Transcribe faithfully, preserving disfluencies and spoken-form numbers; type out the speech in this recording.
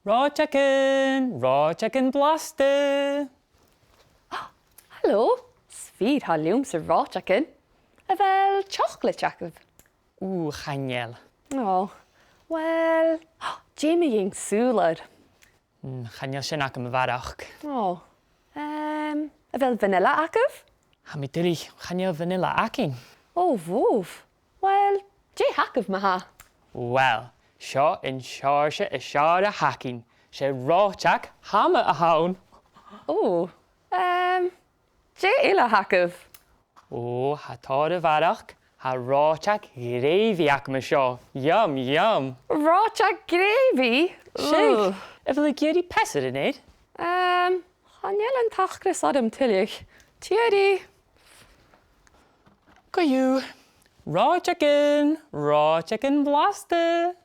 Reòiteagan, reòiteagan blasta. Halò, 's fìor thoil leamsa reòiteagan. A bheil teòclaid agaibh? Ù, chan eil. Ò, uill, dè mu dheidhinn sùgh-làir? Mm, chan eil sin agam a bharrachd. Ò, em, a bheil vanilla agaibh? Tha mi duilich, chan eil vanilla againn. Ò, bhobh. Uill, dè th' agaibh ma-thà? Uill, seo an seòrsa as fheàrr a th' againn. 'S e reòiteag hama a th' ann. Ò, em, dè eile a th' agaibh? Ò, tha tòrr a bharrachd, tha reòiteag gravy agam an seo. Yum, yum. Reòiteag gravy? Seadh. Ugh. A bheil thu ag iarraidh peasairean air? Em, chan eil an t-acras orm tuilleadh. Tìoraidh. Co-dhiù. Reòiteagan, reòiteagan blasta.